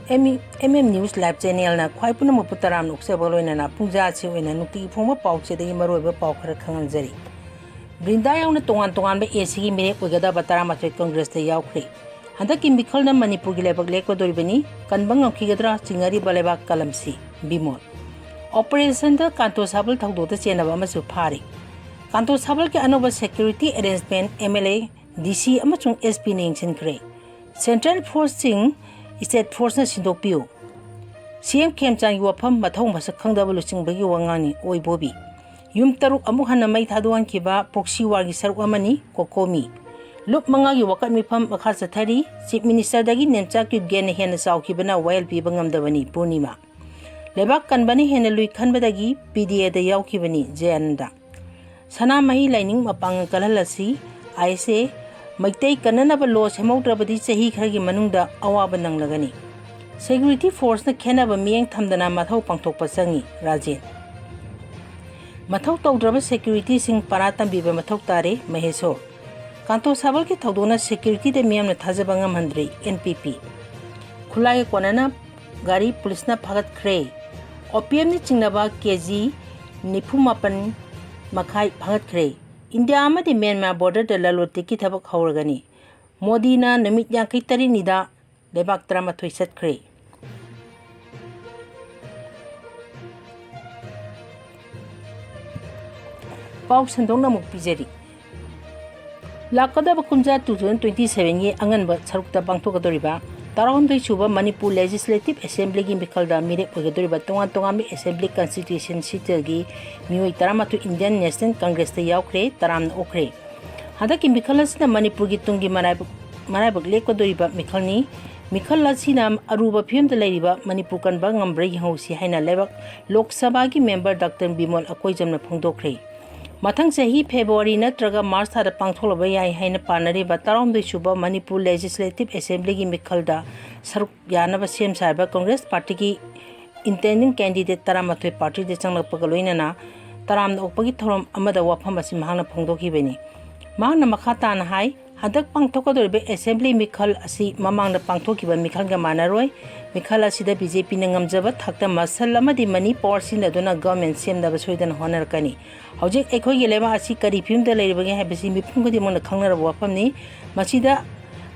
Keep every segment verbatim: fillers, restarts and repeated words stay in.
M M news live ꯆꯦꯅꯦꯜꯅ ꯈ꯭ꯋꯥꯏ ꯄꯨꯝꯅꯃꯛꯄꯨ ꯇꯔꯥꯝꯅ ꯑꯣꯛꯆꯕꯒ ꯂꯣꯏꯅꯅ ꯄꯨꯡꯖꯥ ꯑꯁꯤ ꯑꯣꯏꯅ ꯅꯨꯡꯇꯤꯒꯤ ꯐꯣꯡꯕ ꯄꯥꯎ ꯆꯦꯗꯒꯤ ꯃꯔꯨꯑꯣꯏꯕ ꯄꯥꯎ ꯈꯔ ꯈꯪꯍꯟꯖꯔꯤ꯫ ꯕ꯭ꯔꯤꯟꯗꯥ ꯌꯥꯎꯅ ꯇꯣꯉꯥꯟ ꯇꯣꯉꯥꯟꯕ ꯑꯦꯁꯤꯒꯤ ꯃꯤꯔꯦꯞ ꯑꯣꯏꯒꯗꯕ ꯇꯔꯥꯃꯥꯊꯣꯏ ꯀꯪꯒ꯭ꯔꯦꯁꯇ ꯌꯥꯎꯈ꯭ꯔꯦ꯫ ꯍꯟꯗꯛꯀꯤ ꯃꯤꯈꯜꯗ ꯃꯅꯤꯄꯨꯔꯒꯤ ꯂꯩꯕꯥꯛ ꯂꯦꯞꯀꯗꯧꯔꯤꯕꯅꯤ꯫ ꯀꯟꯕ ꯉꯝꯈꯤꯒꯗ꯭ꯔꯥ ꯆꯤꯡꯅꯔꯤꯕ ꯂꯩꯕꯥꯛ ꯀꯂꯝꯁꯤ? ꯕꯤꯃꯣꯜ꯫ ꯑꯣꯄꯔꯦꯁꯟꯗ ꯀꯥꯟꯇꯣ ꯁꯥꯕꯜ ꯊꯧꯗꯣꯛꯇ ꯆꯦꯟꯅꯕ ꯑꯃꯁꯨ ꯐꯥꯔꯤ꯫ ꯀꯥꯟꯇꯣ ꯁꯥꯕꯜꯒꯤ ꯑꯅꯧꯕ security arrangement M L A, D C ꯑꯃꯁꯨꯡ ꯑꯦꯁ ꯄꯤꯅ ꯌꯦꯡꯁꯤꯟꯈ꯭ꯔꯦ꯫ Central ꯐꯣꯔꯁꯁꯤꯡ state ꯐꯣꯔꯁꯅ ꯁꯤꯟꯗꯣꯛꯄꯤꯌꯨ꯫ ꯁꯤ ꯑꯦꯝ ꯈꯦꯝꯆꯥꯟꯒꯤ ꯋꯥꯐꯝ ꯃꯊꯧ ꯃꯁꯛ ꯈꯪꯗꯕ ꯂꯨꯆꯤꯡꯕꯒꯤ ꯋꯥꯉꯥꯡꯅꯤ ꯑꯣꯏꯕꯣꯕꯤ꯫ ꯌꯨꯝ ꯇꯔꯨꯛ ꯑꯃꯨꯛ ꯍꯟꯅ ꯃꯩ ꯊꯥꯗꯣꯛꯍꯟꯈꯤꯕ ꯄ꯭ꯔꯣꯛꯁꯤ ꯋꯥꯔꯒꯤ ꯁꯔꯨꯛ ꯑꯃꯅꯤ ꯀꯣꯀꯣꯃꯤ꯫ ꯂꯨꯞ ꯃꯉꯥꯒꯤ ꯋꯥꯀꯠ ꯃꯤꯐꯝ ꯃꯈꯥ ꯆꯠꯊꯔꯤ꯫ ꯆꯤꯐ ꯃꯤꯅꯤꯁꯇꯔꯗꯒꯤ ꯅꯦꯝꯆꯥꯛꯀꯤ ꯒꯦꯟꯅ ꯍꯦꯟꯅ ꯆꯥꯎꯈꯤꯕꯅ ꯋꯥꯌꯦꯜ ꯄꯤꯕ ꯉꯝꯗꯕꯅꯤ ꯄꯨꯔꯅꯤꯃꯥ꯫ ꯂꯩꯕꯥꯛ ꯀꯟꯕꯅ ꯍꯦꯟꯅ ꯂꯨꯏ ꯈꯟꯕꯗꯒꯤ ꯄꯤ ꯗꯤ ꯑꯦꯗ ꯌꯥꯎꯈꯤꯕꯅꯤ ꯖꯌꯥꯅꯟꯗ꯫ ꯁꯅꯥꯃꯍꯤ ꯂꯥꯏꯅꯤꯡ ꯃꯄꯥꯡꯒꯜ ꯀꯜꯍꯜꯂꯁꯤ, ꯑꯥꯏ ꯑꯦꯁ ꯑꯦ꯫ ꯃꯩꯇꯩ ꯀꯟꯅꯅꯕ ꯂꯣ ꯁꯦꯝꯍꯧꯗ꯭ꯔꯕꯗꯤ ꯆꯍꯤ ꯈꯔꯒꯤ ꯃꯅꯨꯡꯗ ꯑꯋꯥꯕ ꯅꯪꯂꯒꯅꯤ꯫ ꯁꯦꯀ꯭ꯌꯨꯔꯤꯇꯤ ꯐꯣꯔꯁꯅ ꯈꯦꯟꯅꯕ ꯃꯤꯠꯌꯦꯡ ꯊꯝꯗꯅ ꯃꯊꯧ ꯄꯥꯡꯊꯣꯛꯄ ꯆꯪꯏ, ꯔꯥꯖꯦꯟ꯫ ꯃꯊꯧ ꯇꯧꯗ꯭ꯔꯕ ꯁꯦꯀ꯭ꯌꯨꯔꯤꯇꯤꯁꯤꯡ ꯄꯔꯥ ꯇꯝꯕꯤꯕ ꯃꯊꯧ ꯇꯥꯔꯦ, ꯃꯍꯦꯁꯣꯔ꯫ ꯀꯥꯟꯇꯣ ꯁꯥꯕꯜꯒꯤ ꯊꯧꯗꯣꯛꯅ ꯁꯦꯀ꯭ꯌꯨꯔꯤꯇꯤꯗ ꯃꯤꯌꯥꯝꯅ ꯊꯥꯖꯕ ꯉꯝꯍꯟꯗ꯭ꯔꯤ, ꯑꯦꯟ ꯄꯤ ꯄꯤ꯫ ꯈꯨꯠꯂꯥꯏꯒ ꯀꯣꯟꯅꯅ ꯒꯥꯔꯤ ꯄꯨꯂꯤꯁꯅ ꯐꯥꯒꯠꯈ꯭ꯔꯦ꯫ ꯑꯣ ꯄꯤ ꯑꯦꯝꯅ ꯆꯤꯡꯅꯕ ꯀꯦ ꯖꯤ ꯅꯤꯐꯨ ꯃꯥꯄꯟ ꯃꯈꯥꯏ ꯐꯥꯒꯠꯈ꯭ꯔꯦ꯫ ꯏꯟꯗꯤꯌꯥ ꯑꯃꯗꯤ ꯃ꯭ꯌꯥꯟꯃꯥꯔ ꯕꯣꯔꯗꯔꯗ ꯂꯂꯣꯟ ꯏꯇꯤꯛꯀꯤ ꯊꯕꯛ ꯍꯧꯔꯒꯅꯤ꯫ ꯃꯣꯗꯤꯅ ꯅꯨꯃꯤꯠ ꯌꯥꯡꯈꯩ ꯇꯔꯦꯠꯅꯤꯗ ꯂꯩꯕꯥꯛ ꯇꯔꯥꯃꯥꯊꯣꯏ ꯆꯠꯈ꯭ꯔꯦ꯫ ꯄꯥꯎ ꯁꯟꯗꯣꯛꯅ ꯑꯃꯨꯛ ꯄꯤꯖꯔꯤ꯫ ꯂꯥꯛꯀꯗꯕ ꯀꯨꯝꯖꯥ two thousand twenty sevenꯒꯤ ꯑꯉꯟꯕ ꯁꯔꯨꯛꯇ ꯄꯥꯡꯊꯣꯛꯀꯗꯧꯔꯤꯕ ꯇꯔꯥꯍꯨꯝꯗꯣꯏ ꯁꯨꯕ ꯃꯅꯤꯄꯨꯔ ꯂꯦꯖꯤꯁꯂꯦꯇꯤꯚ ꯑꯦꯁꯦꯝꯕ꯭ꯂꯤꯒꯤ ꯃꯤꯈꯜꯗ ꯃꯤꯔꯦꯞ ꯑꯣꯏꯒꯗꯧꯔꯤꯕ ꯇꯣꯉꯥꯟ ꯇꯣꯉꯥꯟꯕ ꯑꯦꯁꯦꯝꯕ꯭ꯂꯤ ꯀꯟꯁꯇꯤꯇ꯭ꯌꯨꯁꯟ ꯁꯤꯠꯇꯒꯤ ꯃꯤꯑꯣꯏ ꯇꯔꯥꯃꯥꯊꯣꯏ ꯏꯟꯗꯤꯌꯟ ꯅꯦꯁꯅꯦꯜ ꯀꯪꯒ꯭ꯔꯦꯁꯇ ꯌꯥꯎꯈ꯭ꯔꯦ, ꯇꯔꯥꯝꯅ ꯑꯣꯛꯈ꯭ꯔꯦ꯫ ꯍꯟꯗꯛꯀꯤ ꯃꯤꯈꯜ ꯑꯁꯤꯅ ꯃꯅꯤꯄꯨꯔꯒꯤ ꯇꯨꯡꯒꯤ ꯃꯔꯥꯏꯕꯛ, ꯃꯔꯥꯏꯕꯛ ꯂꯦꯞꯀꯗꯧꯔꯤꯕ ꯃꯤꯈꯜꯅꯤ꯫ ꯃꯤꯈꯜ ꯑꯁꯤꯅ ꯑꯔꯨꯕ ꯐꯤꯕꯝꯗ ꯂꯩꯔꯤꯕ ꯃꯅꯤꯄꯨꯔ ꯀꯟꯕ ꯉꯝꯕ꯭ꯔꯥ ꯌꯦꯡꯍꯧꯁꯤ ꯍꯥꯏꯅ ꯂꯩꯕꯥꯛ ꯂꯣꯛ ꯁꯚꯥꯒꯤ ꯃꯦꯝꯕꯔ ꯗꯥꯛꯇꯔ ꯕꯤꯃꯣꯜ ꯑꯀꯣꯏꯖꯝꯅ ꯐꯣꯡꯗꯣꯛꯈ꯭ꯔꯦ꯫ ꯃꯊꯪ ꯆꯍꯤ ꯐꯦꯕ꯭ꯔꯨꯋꯥꯔꯤ ꯅꯠꯇ꯭ꯔꯒ ꯃꯥꯔꯆ ꯊꯥꯗ ꯄꯥꯡꯊꯣꯛꯂꯕ ꯌꯥꯏ ꯍꯥꯏꯅ ꯄꯥꯅꯔꯤꯕ ꯇꯔꯥꯍꯨꯝꯗꯣꯏ ꯁꯨꯕ ꯃꯅꯤꯄꯨꯔ ꯂꯦꯖꯤꯁꯂꯦꯇꯤꯚ ꯑꯦꯁꯦꯝꯕ꯭ꯂꯤꯒꯤ ꯃꯤꯈꯜꯗ ꯁꯔꯨꯛ ꯌꯥꯅꯕ ꯁꯦꯝ ꯁꯥꯔꯤꯕ ꯀꯪꯒ꯭ꯔꯦꯁ ꯄꯥꯔꯇꯤꯒꯤ ꯏꯟꯇꯦꯟꯗꯤꯡ ꯀꯦꯟꯗꯤꯗꯦꯠ ꯇꯔꯥꯃꯥꯊꯣꯏ ꯄꯥꯔꯇꯤꯗ ꯆꯪꯂꯛꯄꯒ ꯂꯣꯏꯅꯅ ꯇꯔꯥꯝꯅ ꯑꯣꯛꯄꯒꯤ ꯊꯧꯔꯝ ꯑꯃꯗ ꯋꯥꯐꯝ ꯑꯁꯤ ꯃꯍꯥꯛꯅ ꯐꯣꯡꯗꯣꯛꯈꯤꯕꯅꯤ꯫ ꯃꯍꯥꯛꯅ ꯃꯈꯥ ꯇꯥꯅ ꯍꯥꯏ, ꯍꯟꯗꯛ ꯄꯥꯡꯊꯣꯛꯀꯗꯧꯔꯤꯕ assembly ꯃꯤꯈꯜ ꯑꯁꯤ ꯃꯃꯥꯡꯗ ꯄꯥꯡꯊꯣꯛꯈꯤꯕ ꯃꯤꯈꯜꯒ ꯃꯥꯟꯅꯔꯣꯏ꯫ ꯃꯤꯈꯜ ꯑꯁꯤꯗ BJPꯅ ꯉꯝꯖꯕ ꯊꯥꯛꯇ muscle ꯑꯃꯗꯤ money power ꯁꯤꯖꯤꯟꯅꯗꯨꯅ government ꯁꯦꯝꯅꯕ ꯁꯣꯏꯗꯅ ꯍꯣꯠꯅꯔꯛꯀꯅꯤ꯫ ꯍꯧꯖꯤꯛ ꯑꯩꯈꯣꯏꯒꯤ ꯂꯩꯕꯥꯛ ꯑꯁꯤ ꯀꯔꯤ ꯐꯤꯕꯝꯗ ꯂꯩꯔꯤꯕꯒꯦ ꯍꯥꯏꯕꯁꯤ ꯃꯤꯄꯨꯝ ꯈꯨꯗꯤꯡꯃꯛꯅ ꯈꯪꯅꯔꯕ ꯋꯥꯐꯝꯅꯤ꯫ ꯃꯁꯤꯗ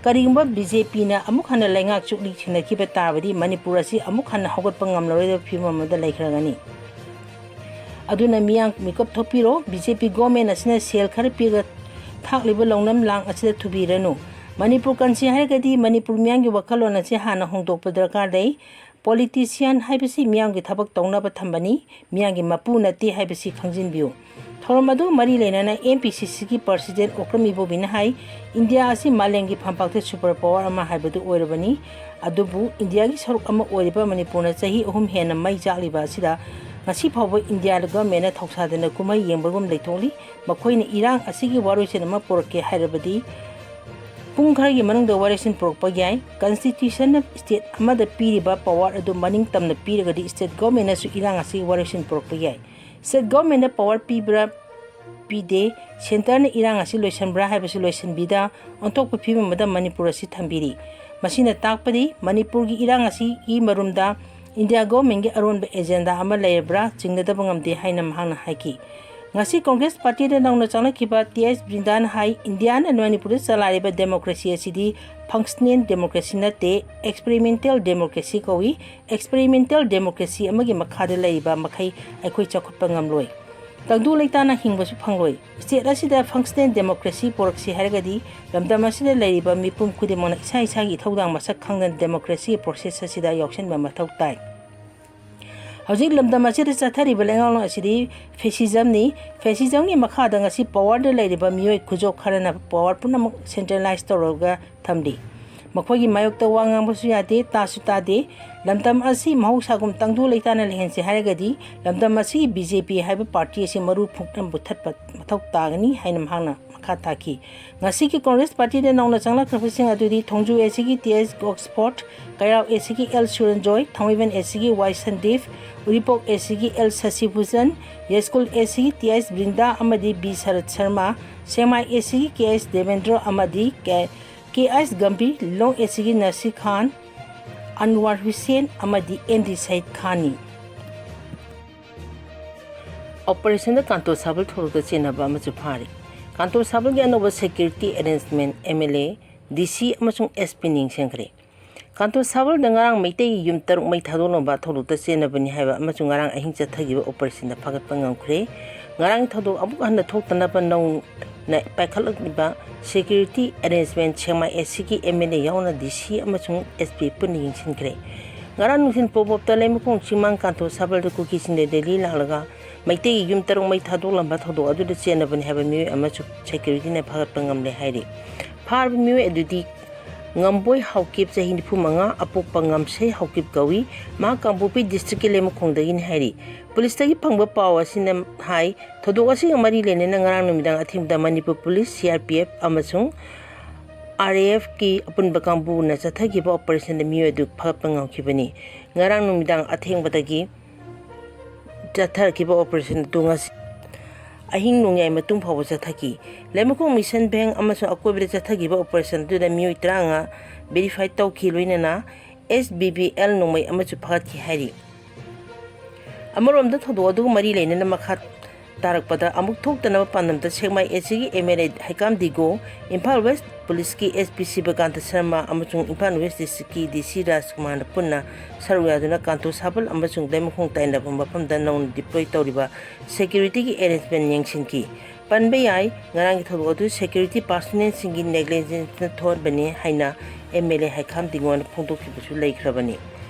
ꯀꯔꯤꯒꯨꯝꯕ BJPꯅ ꯑꯃꯨꯛ ꯍꯟꯅ ꯂꯩꯉꯥꯛ ꯆꯨꯛꯂꯤ ꯊꯦꯡꯅꯈꯤꯕ ꯇꯥꯔꯕꯗꯤ ꯃꯅꯤꯄꯨꯔ ꯑꯁꯤ ꯑꯃꯨꯛ ꯍꯟꯅ ꯍꯧꯒꯠꯄ ꯉꯝꯂꯔꯣꯏꯗꯕ ꯐꯤꯕꯝ ꯑꯃꯗ ꯂꯩꯈ꯭ꯔꯒꯅꯤ꯫ ꯑꯗꯨꯅ ꯃꯤꯌꯥꯝ ꯃꯤꯀꯞ ꯊꯣꯛꯄꯤꯔꯣ, BJP government ꯑꯁꯤꯅ ꯁꯦꯜ ꯈꯔ ꯄꯤꯔꯒ ꯊꯥꯛꯂꯤꯕ ꯂꯧꯅꯝ ꯂꯥꯡ ꯑꯁꯤꯗ ꯊꯨꯕꯤꯔꯅꯨ꯫ ꯃꯅꯤꯄꯨꯔ ꯀꯟꯁꯤ ꯍꯥꯏꯔꯒꯗꯤ ꯃꯅꯤꯄꯨꯔ ꯃꯤꯌꯥꯝꯒꯤ ꯋꯥꯈꯜꯂꯣꯟ ꯑꯁꯤ ꯍꯥꯟꯅ ꯍꯣꯡꯗꯣꯛꯄ ꯗꯔꯀꯥꯔ ꯂꯩ꯫ Politician ꯍꯥꯏꯕꯁꯤ ꯃꯤꯌꯥꯝꯒꯤ ꯊꯕꯛ ꯇꯧꯅꯕ ꯊꯝꯕꯅꯤ, ꯃꯤꯌꯥꯝꯒꯤ ꯃꯄꯨ ꯅꯠꯇꯦ ꯍꯥꯏꯕꯁꯤ ꯈꯪꯖꯤꯟꯕꯤꯌꯨ꯫ ꯊꯧꯔꯝ ꯑꯗꯨ ꯃꯔꯤ ꯂꯩꯅꯅ MPCCꯒꯤ president ꯑꯣꯀ꯭ꯔꯝ ꯏꯕꯣꯕꯤꯅ ꯍꯥꯏ, ꯏꯟꯗꯤꯌꯥ ꯑꯁꯤ ꯃꯥꯂꯦꯝꯒꯤ ꯐꯝꯄꯥꯛꯇ super power ꯑꯃ ꯍꯥꯏꯕꯗꯨ ꯑꯣꯏꯔꯕꯅꯤ꯫ ꯑꯗꯨꯕꯨ ꯏꯟꯗꯤꯌꯥꯒꯤ ꯁꯔꯨꯛ ꯑꯃ ꯑꯣꯏꯔꯤꯕ ꯃꯅꯤꯄꯨꯔꯅ ꯆꯍꯤ ꯑꯍꯨꯝ ꯍꯦꯟꯅ ꯃꯩ ꯆꯥꯛꯂꯤꯕ ꯑꯁꯤꯗ ꯉꯁꯤ ꯐꯥꯎꯕ ꯏꯟꯗꯤꯌꯥ governmentꯅ ꯊꯧꯁꯥꯗꯅ ꯀꯨꯝꯍꯩ ꯌꯦꯡꯕꯒꯨꯝ ꯂꯩꯊꯣꯛꯂꯤ꯫ ꯃꯈꯣꯏꯅ ꯏꯔꯥꯡ ꯑꯁꯤꯒꯤ ꯋꯥꯔꯣꯏꯁꯤꯟ ꯑꯃ ꯄꯨꯔꯛꯀꯦ ꯍꯥꯏꯔꯕꯗꯤ ꯄꯨꯡ ꯈꯔꯒꯤ ꯃꯅꯨꯡꯗ ꯋꯥꯔꯣꯏꯁꯤꯟ ꯄꯨꯔꯛꯄ ꯌꯥꯏ꯫ Constitutionꯅ state ꯑꯃꯗ ꯄꯤꯔꯤꯕ power ꯑꯗꯨ ꯃꯅꯤꯡ ꯇꯝꯅ ꯄꯤꯔꯒꯗꯤ state governmentꯅꯁꯨ ꯏꯔꯥꯡ ꯑꯁꯤꯒꯤ ꯋꯥꯔꯣꯏꯁꯤꯟ ꯄꯨꯔꯛꯄ ꯌꯥꯏ꯫ State governmentꯅ power ꯄꯤꯕ꯭ꯔꯥ ꯄꯤꯗꯦ, centreꯅ ꯏꯔꯥꯡ ꯑꯁꯤ ꯂꯣꯏꯁꯤꯟꯕ꯭ꯔꯥ ꯍꯥꯏꯕꯁꯤ ꯂꯣꯏꯁꯤꯟꯕꯤꯗ ꯑꯣꯟꯊꯣꯛꯄ ꯐꯤꯕꯝ ꯑꯃꯗ ꯃꯅꯤꯄꯨꯔ ꯑꯁꯤ ꯊꯝꯕꯤꯔꯤ꯫ ꯃꯁꯤꯅ ꯇꯥꯛꯄꯗꯤ ꯃꯅꯤꯄꯨꯔꯒꯤ ꯏꯔꯥꯡ ꯑꯁꯤꯒꯤ ꯃꯔꯨꯝꯗ ꯏꯟꯗꯤꯌꯥ governmentꯀꯤ ꯑꯔꯣꯟꯕ agenda ꯑꯃ ꯂꯩꯔꯕ꯭ꯔꯥ ꯆꯤꯡꯅꯗꯕ ꯉꯝꯗꯦ ꯍꯥꯏꯅ ꯃꯍꯥꯛꯅ ꯍꯥꯏꯈꯤ꯫ ꯉꯁꯤ Congress partyꯗ ꯅꯧꯅ ꯆꯪꯂꯛꯈꯤꯕ ꯇꯤ ꯑꯩꯆ ꯕ꯭ꯔꯤꯟꯗꯥꯅ ꯍꯥꯏ, ꯏꯟꯗꯤꯌꯥꯅ ꯃꯅꯤꯄꯨꯔꯗ ꯆꯂꯥꯏꯔꯤꯕ democracy ꯑꯁꯤꯗꯤ functional democracy ꯅꯠꯇꯦ, experimental democracy ꯀꯧꯏ꯫ Experimental democracy ꯑꯃꯒꯤ ꯃꯈꯥꯗ ꯂꯩꯔꯤꯕ ꯃꯈꯩ ꯑꯩꯈꯣꯏ ꯆꯥꯎꯈꯠꯄ ꯉꯝꯂꯣꯏ꯫ ꯇꯪꯗꯨ ꯂꯩꯇꯥꯅ ꯍꯤꯡꯕꯁꯨ ꯐꯪꯂꯣꯏ꯫ State ꯑꯁꯤꯗ functional democracy ꯄꯨꯔꯛꯁꯤ ꯍꯥꯏꯔꯒꯗꯤ ꯂꯝꯗꯝ ꯑꯁꯤꯗ ꯂꯩꯔꯤꯕ ꯃꯤꯄꯨꯝ ꯈꯨꯗꯤꯡꯃꯛꯅ ꯏꯁꯥ ꯏꯁꯥꯒꯤ ꯏꯊꯧꯗꯥꯡ ꯃꯁꯛ ꯈꯪꯗꯅ democracyꯒꯤ process ꯑꯁꯤꯗ ꯌꯥꯎꯁꯤꯟꯕ ꯃꯊꯧ ꯇꯥꯏ꯫ ꯍꯧꯖꯤꯛ ꯂꯝꯗꯝ ꯑꯁꯤꯗ ꯆꯠꯊꯔꯤꯕ ꯂꯩꯉꯥꯛꯂꯣꯟ ꯑꯁꯤꯗꯤ fascismꯅꯤ꯫ Fascismꯒꯤ ꯃꯈꯥꯗ ꯉꯁꯤ powerꯗ ꯂꯩꯔꯤꯕ ꯃꯤꯑꯣꯏ ꯈꯨꯖꯣꯞ ꯈꯔꯅ power ꯄꯨꯝꯅꯃꯛ centralize ꯇꯧꯔꯒ ꯊꯝꯂꯤ꯫ ꯃꯈꯣꯏꯒꯤ ꯃꯥꯌꯣꯛꯇ ꯋꯥ ꯉꯥꯡꯕꯁꯨ ꯌꯥꯗꯦ, ꯇꯥꯁꯨ ꯇꯥꯗꯦ꯫ ꯂꯝꯗꯝ ꯑꯁꯤ ꯃꯍꯧꯁꯥꯒꯨꯝ ꯇꯪꯗꯨ ꯂꯩꯇꯥꯅ ꯂꯩꯍꯟꯁꯤ ꯍꯥꯏꯔꯒꯗꯤ ꯂꯝꯗꯝ ꯑꯁꯤꯒꯤ BJP ꯍꯥꯏꯕ party ꯑꯁꯤ ꯃꯔꯨ ꯐꯨꯛꯅ ꯃꯨꯊꯠꯄ ꯃꯊꯧ ꯇꯥꯒꯅꯤ ꯍꯥꯏꯅ ꯃꯍꯥꯛꯅ ꯃꯈꯥ ꯇꯥꯈꯤ꯫ ꯉꯁꯤꯒꯤ ꯀꯣꯡꯒ꯭ꯔꯦꯁ ꯄꯥꯔꯇꯤꯗ ꯅꯧꯅ ꯆꯪꯂꯛꯈ꯭ꯔꯕꯁꯤꯡ ꯑꯗꯨꯗꯤ ꯊꯣꯡꯖꯨ ꯑꯦꯁꯤꯒꯤ ꯇꯤ ꯑꯦꯁ ꯒꯣꯛꯁꯐꯣꯔꯠ, ꯀꯩꯔꯥꯎ ꯑꯦꯁꯤꯒꯤ ꯑꯦꯜ ꯁꯨꯔꯟꯖꯣꯏ, ꯊꯥꯡꯃꯩꯕꯟ ꯑꯦꯁꯤꯒꯤ ꯋꯥꯏ ꯁꯟꯗꯤꯞ, ꯎꯔꯤꯄꯣꯛ ꯑꯦꯁꯤꯒꯤ ꯑꯦꯜ ꯁꯁꯤꯚꯨꯖꯟ, ꯌꯥꯏꯁ꯭ꯀꯨꯜ ꯑꯦꯁꯤꯒꯤ ꯇꯤ ꯑꯦꯁ ꯕ꯭ꯔꯤꯟꯗꯥ ꯑꯃꯗꯤ ꯕꯤ ꯁꯔꯠ ꯁꯔꯃ, ꯁꯦꯛꯃꯥꯏ ꯑꯦꯁꯤꯒꯤ ꯀꯦ ꯑꯦꯁ ꯗꯦꯕꯦꯟꯗ꯭ꯔꯣ ꯑꯃꯗꯤ ꯀꯦ, ꯀꯦ ꯑꯦꯁ ꯒꯝꯚꯤꯔ, ꯂꯤꯂꯣꯡ ꯑꯦꯁꯤꯒꯤ ꯅꯁꯤꯔ ꯈꯥꯟ, ꯑꯟꯋꯥꯔ ꯍꯨꯁꯦꯟ ꯑꯃꯗꯤ ꯑꯦꯝ ꯗꯤ ꯁꯌꯤꯗ ꯈꯥꯟꯅꯤ꯫ ꯑꯣꯄꯔꯦꯁꯟꯗ ꯀꯥꯟꯇꯣ ꯁꯥꯕꯜ ꯊꯧꯗꯣꯛꯇ ꯆꯦꯟꯅꯕ ꯑꯃꯁꯨ ꯐꯥꯔꯤ꯫ ꯀꯥꯟꯇꯣ ꯁꯥꯕꯜꯒꯤ ꯑꯅꯧꯕ security arrangement M L A, D C ꯑꯃꯁꯨꯡ ꯑꯦꯁ ꯄꯤꯅ ꯌꯦꯡꯁꯤꯟꯈ꯭ꯔꯦ꯫ ꯀꯥꯟꯇꯣ ꯁꯥꯕꯜꯗ ꯉꯔꯥꯡ ꯃꯩꯇꯩꯒꯤ ꯌꯨꯝ ꯇꯔꯨꯛ ꯃꯩ ꯊꯥꯗꯣꯛꯂꯝꯕ ꯊꯧꯗꯣꯛꯇ ꯆꯦꯟꯅꯕꯅꯤ ꯍꯥꯏꯕ ꯑꯃꯁꯨꯡ ꯉꯔꯥꯡ ꯑꯍꯤꯡ ꯆꯠꯊꯈꯤꯕ ꯑꯣꯄꯔꯦꯁꯟꯗ ꯐꯥꯒꯠꯄ ꯉꯝꯈ꯭ꯔꯦ꯫ ꯉꯔꯥꯡꯒꯤ ꯊꯧꯗꯣꯛ ꯑꯃꯨꯛ ꯍꯟꯅ ꯊꯣꯛꯇꯅꯕ ꯅꯧꯅ ꯄꯥꯏꯈꯠꯂꯛꯂꯤꯕ ꯁꯦꯀ꯭ꯌꯨꯔꯤꯇꯤ ꯑꯦꯔꯦꯟꯖꯃꯦꯟ ꯁꯦꯛꯃꯥꯏ ꯑꯦꯁꯤꯒꯤ ꯑꯦꯝ ꯑꯦꯜ ꯑꯦ ꯌꯥꯎꯅ ꯗꯤ ꯁꯤ ꯑꯃꯁꯨꯡ ꯑꯦꯁ ꯄꯤ ꯄꯨꯟꯅ ꯌꯦꯡꯁꯤꯟꯈ꯭ꯔꯦ꯫ ꯉꯔꯥꯡ ꯅꯨꯡꯊꯤꯜ ꯄꯣꯕꯣꯞꯇ ꯂꯩꯃꯈꯣꯡ ꯆꯤꯡꯃꯥꯡ ꯀꯥꯟꯇꯣ ꯁꯥꯕꯜꯗ ꯀꯨꯀꯤꯁꯤꯡꯅ ꯔꯦꯂꯤ ꯂꯥꯛꯂꯒ ꯃꯩꯇꯩꯒꯤ ꯌꯨꯝ ꯇꯔꯨꯛ ꯃꯩ ꯊꯥꯗꯣꯛꯂꯝꯕ ꯊꯧꯗꯣꯛ ꯑꯗꯨꯗ ꯆꯦꯟꯅꯕꯅꯤ ꯍꯥꯏꯕ ꯃꯤꯑꯣꯏ ꯑꯃꯁꯨ ꯁꯦꯀ꯭ꯌꯨꯔꯤꯇꯤꯅ ꯐꯥꯒꯠꯄ ꯉꯝꯂꯦ ꯍꯥꯏꯔꯤ꯫ ꯐꯥꯔꯕ ꯃꯤꯑꯣꯏ ꯑꯗꯨꯗꯤ ꯉꯝꯕꯣꯏ ꯍꯥꯎꯀꯤꯞ, ꯆꯍꯤ ꯅꯤꯐꯨ ꯃꯉꯥ, ꯑꯄꯣꯛꯄ ꯉꯝꯁꯩ ꯍꯥꯎꯀꯤꯞ ꯀꯧꯏ꯫ ꯃꯍꯥꯛ ꯀꯥꯡꯄꯣꯛꯄꯤ ꯗꯤꯁꯇ꯭ꯔꯤꯛꯀꯤ ꯂꯩꯃꯈꯣꯡꯗꯒꯤꯅꯤ ꯍꯥꯏꯔꯤ꯫ ꯄꯨꯂꯤꯁꯇꯒꯤ ꯐꯪꯕ ꯄꯥꯎ ꯑꯁꯤꯅ ꯍꯥꯏ, ꯊꯧꯗꯣꯛ ꯑꯁꯤꯒ ꯃꯔꯤ ꯂꯩꯅꯅ ꯉꯔꯥꯡ ꯅꯨꯃꯤꯗꯥꯡ ꯑꯊꯦꯡꯕꯗ Manipur police, C R P F ꯑꯃꯁꯨꯡ ꯑꯥꯔ ꯑꯦ ꯑꯦꯐꯀꯤ ꯑꯄꯨꯟꯕ ꯀꯥꯡꯕꯨꯅ ꯆꯠꯊꯈꯤꯕ ꯑꯣꯄꯔꯦꯁꯟꯗ ꯃꯤꯑꯣꯏ ꯑꯗꯨ ꯐꯥꯒꯠꯄ ꯉꯝꯈꯤꯕꯅꯤ꯫ ꯉꯔꯥꯡ ꯅꯨꯃꯤꯗꯥꯡ ꯑꯊꯦꯡꯕꯗꯒꯤ ꯆꯠꯊꯈꯤꯕ ꯑꯣꯄꯔꯦꯁꯟ ꯑꯗꯨ ꯉꯁꯤ ꯑꯍꯤꯡ ꯅꯣꯡꯌꯥꯏ ꯃꯇꯨꯡ ꯐꯥꯎꯕ ꯆꯠꯊꯈꯤ꯫ ꯂꯩꯃꯈꯣꯡ ꯃꯤꯁꯟ ꯚꯦꯟ ꯑꯃꯁꯨꯡ ꯑꯀꯣꯏꯕꯗ ꯆꯠꯊꯈꯤꯕ ꯑꯣꯄꯔꯦꯁꯟ ꯑꯗꯨꯗ ꯃꯤꯑꯣꯏ ꯇꯔꯥꯃꯉꯥ ꯚꯦꯔꯤꯐꯥꯏ ꯇꯧꯈꯤ, ꯂꯣꯏꯅꯅ ꯑꯦꯁ ꯕꯤ ꯕꯤ ꯑꯦꯜ ꯅꯣꯡꯃꯩ ꯑꯃꯁꯨ ꯐꯥꯒꯠꯈꯤ ꯍꯥꯏꯔꯤ꯫ ꯑꯃꯔꯣꯝꯗ ꯊꯧꯗꯣꯛ ꯑꯗꯨꯒ ꯃꯔꯤ ꯂꯩꯅꯅ ꯃꯈꯥ ꯇꯥꯔꯛꯄꯗ ꯑꯃꯨꯛ ꯊꯣꯛꯇꯅꯕ ꯄꯥꯟꯗꯝꯗ ꯁꯦꯛꯃꯥꯏ ꯑꯦꯁꯤꯒꯤ M L A Heikham Digo, Imphal west ꯄꯨꯂꯤꯁꯀꯤ ꯑꯦꯁ ꯄꯤ ꯁꯤꯕꯀꯥꯟꯇ ꯁꯔꯃ ꯑꯃꯁꯨꯡ ꯏꯝꯐꯥꯜ ꯋꯦꯁ ꯗꯤꯁꯇ꯭ꯔꯤꯛꯀꯤ ꯗꯤ ꯁꯤ ꯔꯥꯖꯀꯨꯃꯥꯔꯅ ꯄꯨꯟꯅ ꯁꯔꯨꯛ ꯌꯥꯗꯨꯅ ꯀꯥꯟꯇꯣ ꯁꯥꯕꯜ ꯑꯃꯁꯨꯡ ꯂꯩꯃꯈꯣꯡ ꯇꯥꯏꯅꯕ ꯃꯐꯝꯗ ꯅꯧꯅ ꯗꯤꯄ꯭ꯂꯣꯏ ꯇꯧꯔꯤꯕ ꯁꯦꯀ꯭ꯌꯨꯔꯤꯇꯤꯒꯤ ꯑꯦꯔꯦꯟꯖꯃꯦꯟ ꯌꯦꯡꯁꯤꯟꯈꯤ꯫ ꯄꯟꯕ ꯌꯥꯏ, ꯉꯔꯥꯡꯒꯤ ꯊꯧꯗꯣꯛ ꯑꯗꯨ ꯁꯦꯀ꯭ꯌꯨꯔꯤꯇꯤ ꯄꯥꯔꯁꯣꯅꯦꯜꯁꯤꯡꯒꯤ ꯅꯦꯒꯂꯤꯖꯦꯟꯁꯅ ꯊꯣꯛꯍꯟꯕꯅꯤ ꯍꯥꯏꯅ ꯑꯦꯝ ꯑꯦꯜ ꯑꯦ ꯍꯩꯀꯥꯝ ꯗꯤꯒꯣꯅ ꯐꯣꯡꯗꯣꯛꯈꯤꯕꯁꯨ ꯂꯩꯈ꯭ꯔꯕꯅꯤ꯫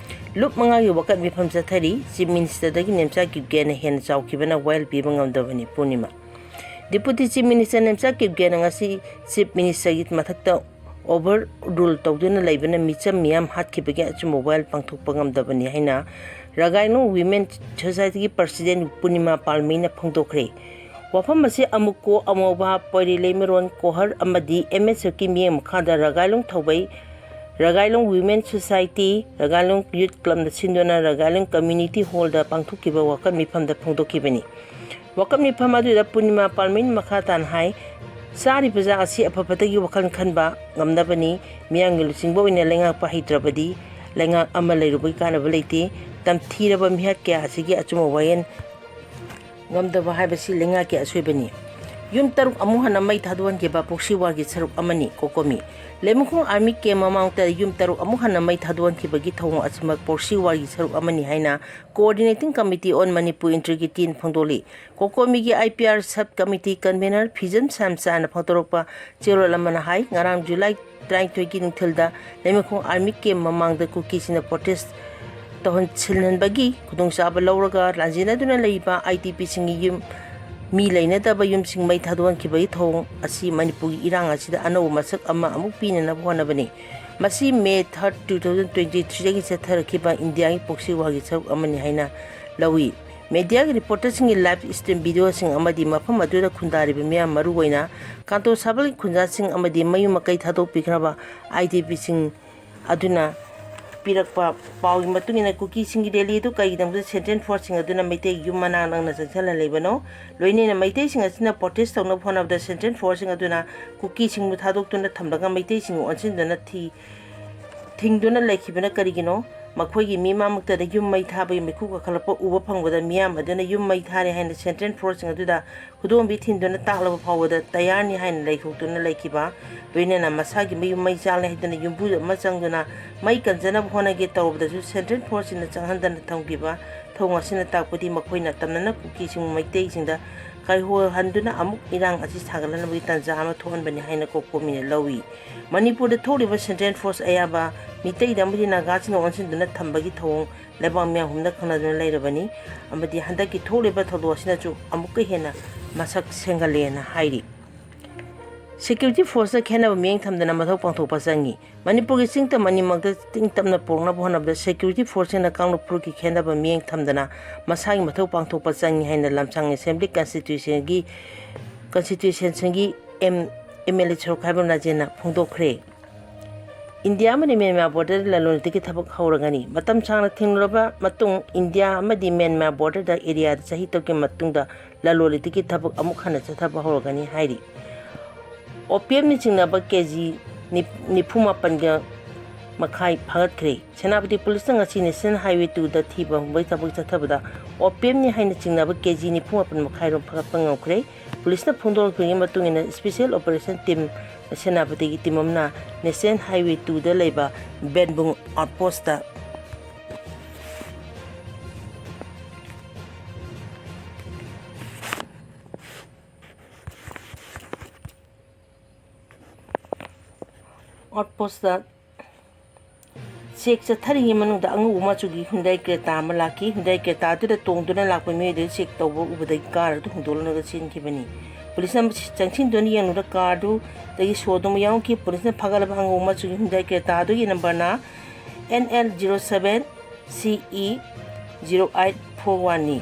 ꯂꯨꯞ ꯃꯉꯥꯒꯤ ꯋꯥꯀꯠ ꯃꯤꯐꯝ ꯆꯠꯊꯔꯤ꯫ ꯆꯤꯐ ꯃꯤꯅꯤꯁꯇꯔꯗꯒꯤ ꯅꯦꯝꯆꯥ ꯀꯤꯞꯒꯦꯅ ꯍꯦꯟꯅ ꯆꯥꯎꯈꯤꯕꯅ ꯋꯥꯌꯦꯜ ꯄꯤꯕ ꯉꯝꯗꯕꯅꯤ꯫ ꯄꯨꯔꯅꯤꯃꯥ꯫ ꯗꯤꯄꯨꯇꯤ ꯆꯤꯐ ꯃꯤꯅꯤꯁꯇꯔ ꯅꯦꯝꯆꯥ ꯀꯤꯞꯒꯦꯅ ꯉꯁꯤ ꯆꯤꯐ ꯃꯤꯅꯤꯁꯇꯔꯒꯤ ꯃꯊꯛꯇ ꯑꯣꯚꯔ ꯔꯨꯜ ꯇꯧꯗꯨꯅ ꯂꯩꯕꯅ ꯃꯤꯆꯝ ꯃꯤꯌꯥꯝ ꯍꯥꯠꯈꯤꯕꯒꯤ ꯑꯆꯨꯝꯕ ꯋꯥꯌꯦꯜ ꯄꯥꯡꯊꯣꯛꯄ ꯉꯝꯗꯕꯅꯤ ꯍꯥꯏꯅ ꯔꯒꯥꯏꯅꯨ ꯋꯤꯃꯦꯟ ꯁꯣꯁꯥꯏꯇꯤꯒꯤ ꯄ꯭ꯔꯁꯤꯗꯦꯟ ꯄꯨꯔꯅꯤꯃꯥ ꯄꯥꯜꯃꯩꯅ ꯐꯣꯡꯗꯣꯛꯈ꯭ꯔꯦ꯫ ꯋꯥꯐꯝ ꯑꯁꯤ ꯑꯃꯨꯀꯣ, ꯑꯃꯣꯕꯥ, ꯄꯣꯏꯔꯤ ꯂꯩꯃꯔꯣꯟ, ꯀꯣꯍꯔ ꯑꯃꯗꯤ M S F ꯀꯤ ꯃꯤꯠꯌꯦꯡ ꯃꯈꯥꯗ ꯔꯒꯥꯏꯂꯣꯡ ꯊꯧꯕꯩ ꯔꯒꯥꯏꯂꯣꯡ Women Society, ꯔꯒꯥꯏꯂꯣꯡ Youth Club ꯅ ꯁꯤꯟꯗꯨꯅ ꯔꯒꯥꯏꯂꯣꯡ Community Hall ꯗ ꯄꯥꯡꯊꯣꯛꯈꯤꯕ ꯋꯥꯀꯠ ꯃꯤꯐꯝꯗ ꯐꯣꯡꯗꯣꯛꯈꯤꯕꯅꯤ꯫ ꯋꯥꯀꯠ ꯃꯤꯐꯝ ꯑꯗꯨꯗ ꯄꯨꯔꯅꯤꯃꯥ ꯄꯥꯜꯃꯩꯅ ꯃꯈꯥ ꯇꯥꯅ ꯍꯥꯏ, ꯆꯥꯔꯤꯕ ꯆꯥꯛ ꯑꯁꯤ ꯑꯐ ꯐꯠꯇꯒꯤ ꯋꯥꯈꯜ ꯈꯟꯕ ꯉꯝꯅꯕꯅꯤ꯫ ꯃꯤꯌꯥꯝꯒꯤ ꯂꯨꯆꯤꯡꯕ ꯑꯣꯏꯅ ꯂꯩꯉꯥꯛꯄ ꯍꯩꯇ꯭ꯔꯕꯗꯤ ꯂꯩꯉꯥꯛ ꯑꯃ ꯂꯩꯔꯨꯕꯒꯤ ꯀꯥꯟꯅꯕ ꯂꯩꯇꯦ꯫ ꯇꯝꯊꯤꯔꯕ ꯃꯤꯍꯥꯠ ꯀꯌꯥ ꯑꯁꯤꯒꯤ ꯑꯆꯨꯝꯕ ꯋꯥꯌꯦꯜ ꯉꯝꯗꯕ ꯍꯥꯏꯕꯁꯤ ꯂꯩꯉꯥꯛꯀꯤ ꯑꯁꯣꯏꯕꯅꯤ꯫ ꯌꯨꯝ ꯇꯔꯨꯛ ꯑꯃꯨꯛ ꯍꯟꯅ ꯃꯩ ꯊꯥꯗꯣꯛꯍꯟꯈꯤꯕ ꯄ꯭ꯔꯣꯛꯁꯤ ꯋꯥꯔꯒꯤ ꯁꯔꯨꯛ ꯑꯃꯅꯤ꯫ ꯀꯣꯀꯣꯃꯤ꯫ ꯂꯩꯃꯈꯣꯡ ꯑꯥꯔꯃꯤ ꯀꯦꯝ ꯃꯃꯥꯡꯗ ꯌꯨꯝ ꯇꯔꯨꯛ ꯑꯃꯨꯛ ꯍꯟꯅ ꯃꯩ ꯊꯥꯗꯣꯛꯍꯟꯈꯤꯕꯒꯤ ꯊꯧꯑꯣꯡ ꯑꯁꯤꯃꯛ ꯄ꯭ꯔꯣꯛꯁꯤ ꯋꯥꯔꯒꯤ ꯁꯔꯨꯛ ꯑꯃꯅꯤ ꯍꯥꯏꯅ Coordinating Committee on Manipur Integrity ꯅ ꯐꯣꯡꯗꯣꯛꯂꯤ꯫ ꯀꯣꯀꯣꯃꯤꯒꯤ I P R Sub Committee Convener ꯐꯤꯖꯟ ꯁꯥꯝꯆꯥꯅ ꯐꯣꯡꯗꯣꯔꯛꯄ ꯆꯦꯔꯣꯜ ꯑꯃꯅ ꯍꯥꯏ, ꯉꯔꯥꯡ ꯖꯨꯂꯥꯏ ꯇꯔꯥꯅꯤꯊꯣꯏꯒꯤ ꯅꯨꯡꯊꯤꯜꯗ ꯂꯩꯃꯈꯣꯡ ꯑꯥꯔꯃꯤ ꯀꯦꯝ ꯃꯃꯥꯡꯗ ꯀꯨꯀꯤꯁꯤꯡꯅ ꯄ꯭ꯔꯣꯇꯦꯁ ꯇꯧꯍꯟ-, ꯁꯤꯜꯍꯟꯕꯒꯤ ꯈꯨꯗꯣꯡꯆꯥꯕ ꯂꯧꯔꯒ ꯂꯥꯟꯖꯦꯟꯅꯗꯨꯅ ꯂꯩꯔꯤꯕ I D P ꯁꯤꯡꯒꯤ ꯌꯨꯝ ꯃꯤ ꯂꯩꯅꯗꯕ ꯌꯨꯝꯁꯤꯡ ꯃꯩ ꯊꯥꯗꯣꯛꯍꯟꯈꯤꯕꯒꯤ ꯊꯧꯑꯣꯡ ꯑꯁꯤ ꯃꯅꯤꯄꯨꯔꯒꯤ ꯏꯔꯥꯡ ꯑꯁꯤꯗ ꯑꯅꯧꯕ ꯃꯁꯛ ꯑꯃ ꯑꯃꯨꯛ ꯄꯤꯅꯅꯕ ꯍꯣꯠꯅꯕꯅꯤ꯫ ꯃꯁꯤ May third, two thousand twenty-three ꯗꯒꯤ ꯆꯠꯊꯔꯛꯈꯤꯕ ꯏꯟꯗꯤꯌꯥꯒꯤ ꯄ꯭ꯔꯣꯛꯁꯤ ꯋꯥꯔꯒꯤ ꯁꯔꯨꯛ ꯑꯃꯅꯤ ꯍꯥꯏꯅ ꯂꯧꯏ꯫ ꯃꯦꯗꯤꯌꯥꯒꯤ ꯔꯤꯄꯣꯔꯇꯔꯁꯤꯡꯒꯤ ꯂꯥꯏꯚ ꯁ꯭ꯇ꯭ꯔꯤꯝ ꯚꯤꯗꯤꯑꯣꯁꯤꯡ ꯑꯃꯗꯤ ꯃꯐꯝ ꯑꯗꯨꯗ ꯈꯨꯟꯗꯥꯔꯤꯕ ꯃꯤꯌꯥꯝ, ꯃꯔꯨꯑꯣꯏꯅ ꯀꯥꯟꯇꯣ ꯁꯥꯕꯜꯒꯤ ꯈꯨꯟꯖꯥꯁꯤꯡ ꯑꯃꯗꯤ ꯃꯌꯨꯝ ꯃꯀꯩ ꯊꯥꯗꯣꯛꯄꯤꯈ꯭ꯔꯕ I D P ꯁꯤꯡ ꯑꯗꯨꯅ ꯄꯤꯔꯛꯄ ꯄꯥꯎꯒꯤ ꯃꯇꯨꯡ ꯏꯟꯅ, ꯀꯨꯀꯤꯁꯤꯡꯒꯤ ꯔꯦꯂꯤ ꯑꯗꯨ ꯀꯔꯤꯒꯤꯗꯃꯛꯇ ꯁꯦꯟꯇ꯭ꯔꯦꯜ ꯐꯣꯔꯁꯁꯤꯡ ꯑꯗꯨꯅ ꯃꯩꯇꯩ ꯌꯨꯝ ꯃꯅꯥꯛ ꯅꯛꯅ ꯆꯪꯁꯤꯜꯍꯜꯂꯤꯕꯅꯣ? ꯂꯣꯏꯅꯅ ꯃꯩꯇꯩꯁꯤꯡ ꯑꯁꯤꯅ ꯄ꯭ꯔꯣꯇꯦꯁ ꯇꯧꯅꯕ ꯍꯣꯠꯅꯕꯗ ꯁꯦꯟꯇ꯭ꯔꯦꯜ ꯐꯣꯔꯁꯁꯤꯡ ꯑꯗꯨꯅ ꯀꯨꯀꯤꯁꯤꯡꯕꯨ ꯊꯥꯗꯣꯛꯇꯨꯅ ꯊꯝꯂꯒ ꯃꯩꯇꯩꯁꯤꯡꯕꯨ ꯑꯣꯟꯁꯤꯟꯗꯨꯅ ꯊꯤ-, ꯊꯤꯡꯗꯨꯅ ꯂꯩꯈꯤꯕꯅ ꯀꯔꯤꯒꯤꯅꯣ? ꯃꯈꯣꯏꯒꯤ ꯃꯤꯃꯥꯡꯃꯛꯇꯗ ꯌꯨꯝ ꯃꯩ ꯊꯥꯕꯒꯤ ꯃꯩꯈꯨ ꯀꯥꯈꯠꯂꯛꯄ ꯎꯕ ꯐꯪꯕꯗ ꯃꯤꯌꯥꯝ ꯑꯗꯨꯅ ꯌꯨꯝ ꯃꯩ ꯊꯥꯔꯦ ꯍꯥꯏꯅ ꯁꯦꯟꯇ꯭ꯔꯦꯜ ꯐꯣꯔꯁꯁꯤꯡ ꯑꯗꯨꯗ ꯈꯨꯗꯣꯝꯕꯤ ꯊꯤꯟꯗꯨꯅ ꯇꯥꯛꯂꯕ ꯐꯥꯎꯕꯗ ꯇꯌꯥꯔꯅꯤ ꯍꯥꯏꯅ ꯂꯩꯊꯣꯛꯇꯨꯅ ꯂꯩꯈꯤꯕ, ꯂꯣꯏꯅꯅ ꯃꯁꯥꯒꯤ ꯃꯌꯨꯝ ꯃꯩ ꯆꯥꯛꯂꯦ ꯍꯥꯏꯗꯨꯅ ꯌꯨꯝꯕꯨ ꯑꯃ ꯆꯪꯗꯨꯅ ꯃꯩ ꯀꯟꯖꯅꯕ ꯍꯣꯠꯅꯒꯦ ꯇꯧꯔꯕꯗꯁꯨ ꯁꯦꯟꯇ꯭ꯔꯦꯜ ꯐꯣꯔꯁꯁꯤꯡꯅ ꯆꯪꯍꯟꯗꯅ ꯊꯝꯈꯤꯕ ꯊꯧꯑꯣꯡ ꯑꯁꯤꯅ ꯇꯥꯛꯄꯗꯤ ꯃꯈꯣꯏꯅ ꯇꯝꯅꯅ ꯀꯨꯀꯤꯁꯤꯡꯕꯨ ꯃꯩꯇꯩꯁꯤꯡꯗ ꯀꯥꯏꯍꯣꯜꯍꯟꯗꯨꯅ ꯑꯃꯨꯛ ꯏꯔꯥꯡ ꯑꯁꯤ ꯁꯥꯒꯠꯍꯟꯅꯕꯒꯤ ꯇꯥꯟꯖꯥ ꯑꯃ ꯊꯣꯛꯍꯟꯕꯅꯤ ꯍꯥꯏꯅ ꯀꯣꯀꯣꯃꯤꯅ ꯂꯧꯏ꯫ ꯃꯅꯤꯄꯨꯔꯗ ꯊꯣꯛꯂꯤꯕ ꯁꯦꯟꯇ꯭ꯔꯦꯜ ꯐꯣꯔꯁ ꯑꯌꯥꯝꯕ ꯃꯤꯇꯩꯗ ꯑꯃꯗꯤ ꯅꯥꯒꯥꯁꯤꯡꯅ ꯑꯣꯟꯁꯤꯟꯗꯨꯅ ꯊꯝꯕꯒꯤ ꯊꯧꯑꯣꯡ ꯂꯩꯕꯥꯛ ꯃꯤꯌꯥꯝ ꯍꯨꯝꯅ ꯈꯪꯅꯗꯨꯅ ꯂꯩꯔꯕꯅꯤ ꯑꯃꯗꯤ ꯍꯟꯗꯛꯀꯤ ꯊꯣꯛꯂꯤꯕ ꯊꯧꯗꯣꯛ ꯑꯁꯤꯅꯁꯨ ꯑꯃꯨꯛꯀ ꯍꯦꯟꯅ ꯃꯁꯛ ꯁꯦꯡꯒꯠꯂꯦꯅ ꯍꯥꯏꯔꯤ꯫ Security forceꯇ ꯈꯦꯠꯅꯕ ꯃꯤꯠꯌꯦꯡ ꯊꯝꯗꯅ ꯃꯊꯧ ꯄꯥꯡꯊꯣꯛꯄ ꯆꯪꯏ꯫ ꯃꯅꯤꯄꯨꯔꯒꯤ ꯆꯤꯡꯇꯝ ꯑꯅꯤꯃꯛꯇ ꯏꯪ ꯇꯞꯅ ꯄꯨꯔꯛꯅꯕ ꯍꯣꯠꯅꯕꯗ security forceꯁꯤꯡꯅ ꯀꯥꯡꯂꯨꯞ ꯐꯨꯔꯨꯞꯀꯤ ꯈꯦꯠꯅꯕ ꯃꯤꯠꯌꯦꯡ ꯊꯝꯗꯅ ꯃꯁꯥꯒꯤ ꯃꯊꯧ ꯄꯥꯡꯊꯣꯛꯄ ꯆꯪꯏ ꯍꯥꯏꯅ ꯂꯝꯁꯥꯡ Assembly Constituencyꯒꯤ, Constituencyꯒꯤ M, MLA ꯁꯣꯔꯣꯛꯈꯥꯏꯕꯝ ꯔꯥꯖꯦꯟꯅ ꯐꯣꯡꯗꯣꯛꯈ꯭ꯔꯦ꯫ ꯏꯟꯗꯤꯌꯥ ꯑꯃꯗꯤ ꯃ꯭ꯌꯥꯟꯃꯥꯔ borderꯗ ꯂꯂꯣꯟ ꯏꯇꯤꯛꯀꯤ ꯊꯕꯛ ꯍꯧꯔꯒꯅꯤ꯫ ꯃꯇꯝ ꯁꯥꯡꯅ ꯊꯤꯡꯂꯨꯔꯕ ꯃꯇꯨꯡ ꯏꯟꯗꯤꯌꯥ ꯑꯃꯗꯤ ꯃ꯭ꯌꯥꯟꯃꯥꯔ borderꯗ areaꯗ ꯆꯍꯤ ꯇꯔꯨꯛꯀꯤ ꯃꯇꯨꯡꯗ ꯂꯂꯣꯟ ꯏꯇꯤꯛꯀꯤ ꯊꯕꯛ ꯑꯃꯨꯛ ꯍꯟꯅ ꯆꯠꯊꯕ ꯍꯧꯔꯒꯅꯤ ꯍꯥꯏꯔꯤ꯫ ꯑꯣꯄꯤꯌꯝꯅ ꯆꯤꯡꯅꯕ ꯀꯦꯖꯤ ꯅꯤꯐꯨ ꯃꯥꯄꯟꯒ ꯃꯈꯥꯏ ꯐꯥꯒꯠꯈ꯭ꯔꯦ꯫ ꯁꯦꯅꯥꯄꯇꯤ ꯄꯨꯂꯤꯁꯅ ꯉꯁꯤ National Highway twoꯗ ꯊꯤꯕ ꯍꯨꯝꯕꯒꯤ ꯊꯕꯛ ꯆꯠꯊꯕꯗ ꯑꯣꯄꯤꯌꯝꯅꯤ ꯍꯥꯏꯅ ꯆꯤꯡꯅꯕ ꯀꯦꯖꯤ ꯅꯤꯐꯨ ꯃꯥꯄꯟ ꯃꯈꯥꯏꯔꯣꯝ ꯐꯥꯒꯠꯄ ꯉꯝꯈ꯭ꯔꯦ꯫ ꯄꯨꯂꯤꯁꯅ ꯐꯣꯡꯗꯣꯔꯛꯄꯒꯤ ꯃꯇꯨꯡ ꯏꯟꯅ special operation team ꯁꯦꯅꯥꯄꯇꯤꯒꯤ team ꯑꯃꯅ National Highway twoꯗ ꯂꯩꯕ ꯕꯦꯟꯕꯨꯡ outpostꯇ outpostꯇ check ꯆꯠꯊꯔꯤꯉꯩ ꯃꯅꯨꯡꯗ ꯑꯉꯧꯕ ꯃꯆꯨꯒꯤ Hyundai Creta ꯑꯃ ꯂꯥꯛꯈꯤ꯫ Hyundai Cretaꯗꯨꯗ ꯇꯣꯡꯗꯨꯅ ꯂꯥꯛꯄ ꯃꯤꯑꯣꯏꯗꯨ check ꯇꯧꯕ ꯎꯕꯗꯒꯤ car ꯑꯗꯨ ꯍꯨꯟꯗꯣꯛꯂꯒ ꯆꯦꯟꯈꯤꯕꯅꯤ꯫ ꯄꯨꯂꯤꯁꯅ ꯆꯪꯁꯤꯟꯗꯨꯅ ꯌꯦꯡꯂꯨꯕꯗ carꯗꯨꯗꯒꯤ ꯁꯣ ꯑꯗꯨꯃꯛ ꯌꯥꯎꯔꯝꯈꯤ꯫ ꯄꯨꯂꯤꯁꯅ ꯐꯥꯒꯠꯂꯕ ꯑꯉꯧꯕ ꯃꯆꯨꯒꯤ Hyundai Cretaꯗꯨꯒꯤ numberꯅ N L zero seven C E zero eight four oneꯅꯤ꯫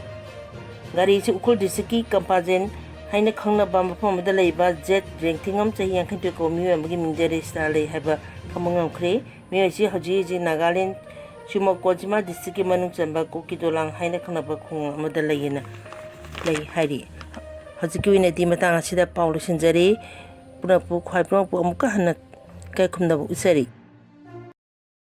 ꯒꯥꯔꯤꯁꯤ ꯎꯈ꯭ꯔꯨꯜ districtꯀꯤ ꯀꯝꯄꯥꯖꯦꯟ ꯍꯥꯏꯅ ꯈꯪꯅꯕ ꯃꯐꯝ ꯑꯃꯗ ꯂꯩꯕ ꯖꯦꯠ ꯔꯦꯡꯊꯤꯉꯝ ꯆꯍꯤ ꯌꯥꯡꯈꯩ ꯇꯔꯦꯠ ꯀꯧꯕ ꯃꯤꯑꯣꯏ ꯑꯃꯒꯤ ꯃꯤꯡꯗ register ꯂꯩ ꯍꯥꯏꯕ ꯈꯪꯕ ꯉꯝꯈ꯭ꯔꯦ꯫ ꯃꯤꯑꯣꯏ ꯑꯁꯤ ꯍꯧꯖꯤꯛ ꯍꯧꯖꯤꯛ ꯅꯥꯒꯥꯂꯦꯟ ꯆꯨꯃꯣꯛ ꯀꯣꯖꯤꯃꯥ districtꯀꯤ ꯃꯅꯨꯡ ꯆꯟꯕ ꯀꯨꯀꯤꯗꯣꯂꯥꯡ ꯍꯥꯏꯅ ꯈꯪꯅꯕ ꯈꯨꯡꯒꯪ ꯑꯃꯗ ꯂꯩꯌꯦꯅ ꯂꯩ ꯍꯥꯏꯔꯤ꯫ ꯍꯧꯖꯤꯛꯀꯤ ꯑꯣꯏꯅꯗꯤ ꯃꯇꯥꯡ ꯑꯁꯤꯗ ꯄꯥꯎ ꯂꯣꯏꯁꯤꯟꯖꯔꯤ꯫ ꯄꯨꯝꯅꯃꯛꯄꯨ, ꯈ꯭ꯋꯥꯏ ꯄꯨꯝꯅꯃꯛꯄꯨ ꯑꯃꯨꯛꯀ ꯍꯟꯅ ꯏꯀꯥꯏ ꯈꯨꯝꯅꯕ ꯎꯠꯆꯔꯤ꯫